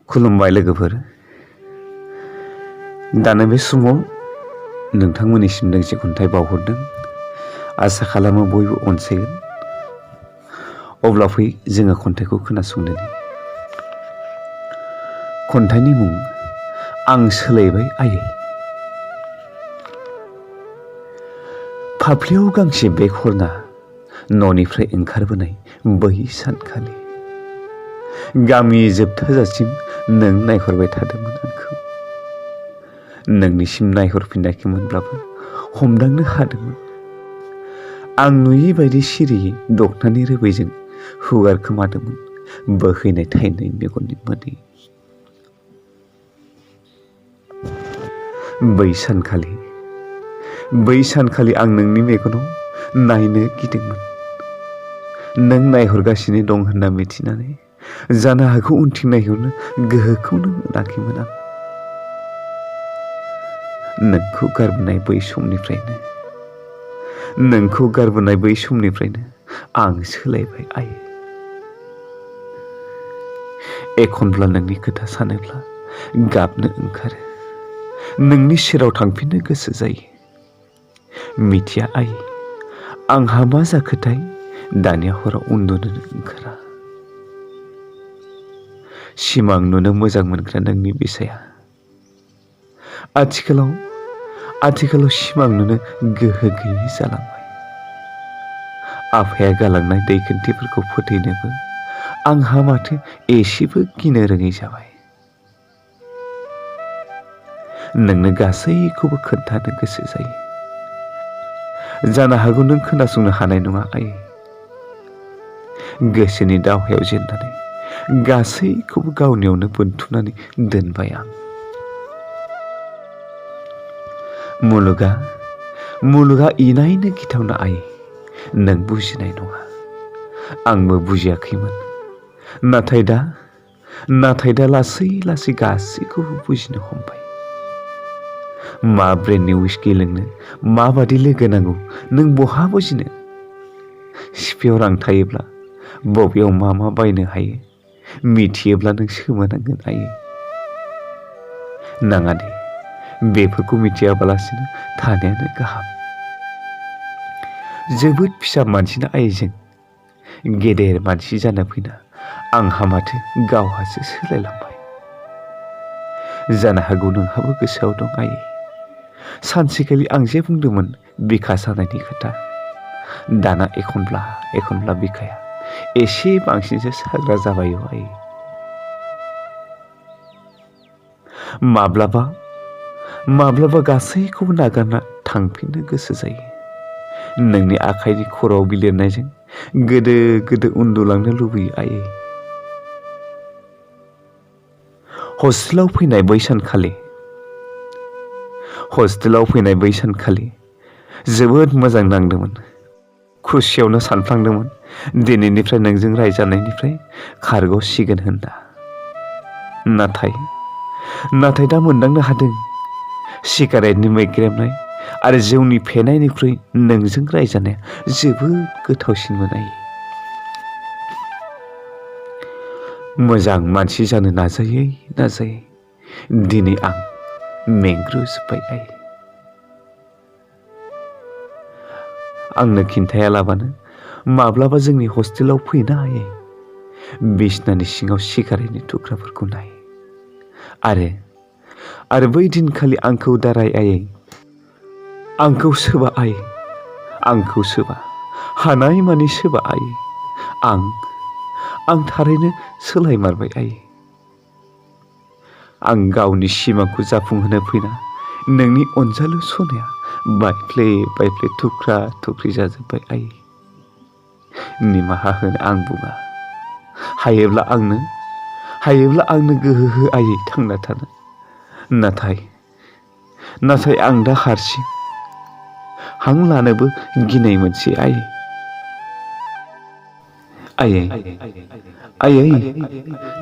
खुलुमबाय लोगोफोर। दानो बे समाव नोंथांमोननिसिम दोंसे खन्थाइ बावहरदों। आसा खालामो बयबो अनसायगोन। अब्ला फै जोङो खन्थाइखौ खोनासंदोनि। खन्थाइनि मुं आं सोलायबाय आयै। फाफ्लियाव गांसे बेग हरना न'निफ्राय ओंखारबोनाय बै सानखालि गामि जोबथाजासिम नों नायहरबाय थादोंमोन आंखौ। नोंनिसिम नायहरफिनाखैमोनब्लाबो हमदांनो हादोंमोन। आं नुयै बायदि सिरियै दखनानि रोबैजों हुगारखोमादोंमोन बोहैनाय थाइनै मेगननि मोदै। बै सानखालि आं नोंनि मेगनाव नायनो गिदोंमोन। नों नायहरगासिनो दं होनना मिथिनानै जानो हागौ उनथिं नायहरनो गोहोखौनो मोनाखैमोन आं। नोंखौ गारबोनाय बै समनिफ्रायनो आं सोलायबाय आयै। एखनब्ला नोंनि खोथा सानोब्ला गाबनो ओंखारो। नोंनि सेराव थांफिननो गोसो जायो। मिथिया आयै आंहा मा जाखोथाय दानिया हराव उन्दुनोनो ओंखारा। सिमां नुनो मोजां मोनग्रा नोंनि बिसाया आथिखालाव सिमां नुनो गोहो गैयै जालांबाय। आफाया गालांनाय दैखोन्थिफोरखौ फोथैनोबो आंहा माथो एसेबो गिनो रोङै जाबाय। नोंनो गासैखौबो खोन्थानो गोसो जायो। जानो हागौ नों खोनासंनो हानाय नङा आयै। गोसोनि दावहायाव जेननानै गासैखौबो गावनियावनो बोनथुमनानै दोनबाय आं। मुलुगा इनायनो गिथावना आयै। नों बुजिनाय नङा। आंबो बुजियाखैमोन। नाथाय दा लासै लासै गासैखौबो बुजिनो हमबाय। मा ब्रेन्डनि उइस्कि लोंनो माबादि लोगो नांगौ नों बहा बुजिनो। सिफियाव रां थायोब्ला बबेयाव मा बायनो हायो मिथियोब्ला नों सोमोनांगोन आयै। नाङा दे बेफोरखौ मिथियाबालासिनो थानायानो गाहाम। जोबोद फिसा मानसिना आयैजों गेदेर मानसि जाना फैना आंहा माथो गावहासो सोलायलांबाय। जानो हागौ नोंहाबो गोसोआव दं आयै। सानसेखालि आं जे बुंदोंमोन बिखा सानायनि खोथा। दाना एखनब्ला बिखाया एसे बांसिनसो साग्रा जाबाय आयै। माब्लाबा गासैखौबो नागारना थांफिननो गोसो जायो। नोंनि आखाइनि खर'आव बिलिरनायजों गोदो उन्दुलांनो लुबैयो आयै। हस्टेलाव फैनाय बै सानखालि जोबोद मोजां नांदोंमोन। खुसियावनो सानफ्लांदोंमोन दिनैनिफ्राय नोंजों रायजानायनिफ्राय खारग'सिगोन होनना। नाथाय दा मोनदांनो हादों सिगारेटनि मैग्रेबनाय आरो जौनि फेनायनिख्रुइ नोंजों रायजानाया जोबोद गोथावसिनमोन आयै। मोजां मानसि जानो नाजायै दिनै आं मेंग्रुजोब्बाय आयै। आंनो खिन्थायालाबानो माब्लाबा जोंनि हस्टेलाव फैना आयै। बिसनानि सिङाव सिगारेटनि थुख्राफोरखौ नाय आरो बै दिनखालि आंखौ दाराय आयै। आंखौ सोबा आयै। आंखौ सोबा हानायमानि सोबा आयै। आं थारैनो सोलायमारबाय आयै। आं गावनि सिमांखौ जाफुंहोनो फैना नोंनि अनजालु सनाया बायफ्ले थुख्रा थुख्रि जाजोब्बाय आयै। निमाहा होनो आं बुङा। हायोब्ला आंनो गोहो हो आयै थांना थानो। नाथाय आं दा हारसिं हां लानोबो गिनाय मोनसै आयै। आयै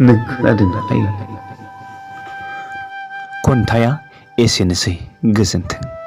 नों खोनादोंना आयै? खन्थाइया एसेनोसै। गोजोन्थों।